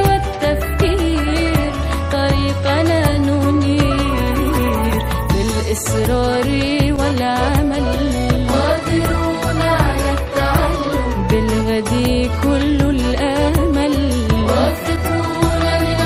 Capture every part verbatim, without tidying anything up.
والتفكير طريقنا ننير بالإصرار والعمل. قادرون على التعلم. بالغد كل الأمل. وافقونا من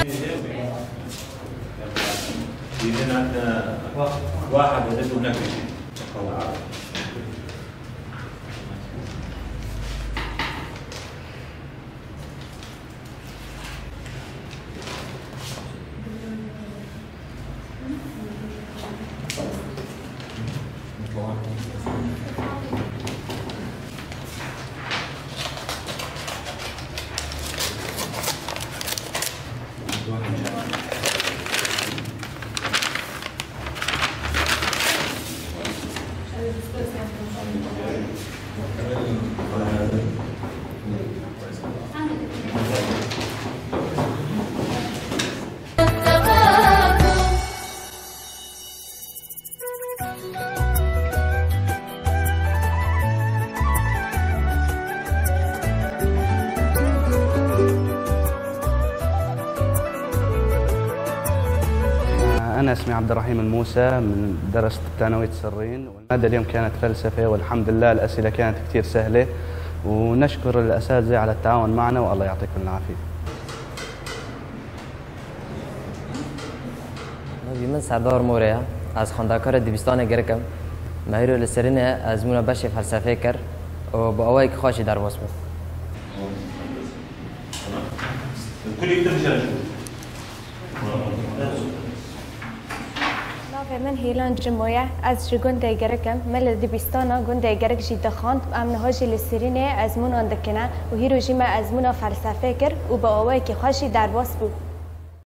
أنا اسمي عبد الرحيم الموسى، من درست الثانوية السرين. المادة اليوم كانت فلسفة، والحمد لله الأسئلة كانت كتير سهلة، ونشكر الأساتذة على التعاون معنا، والله يعطيكم العافية. Navê min Serdar More ye. Ez xwendekarê dibistanê Girik im. Me hîro li Sirînê ezmûna beşê felsefê kir û bi awayekî xweş jî derbas bû. Navê min Hêlan Cimo ye. Ez ji gundê Girik im. Me li dibistana gundê Girik jî dixwand. Em niha jî li Sirînê ezmûnan dikine û hîro jî me ezmûna felsefê kir û bi awayekî xweş jî derbas bû.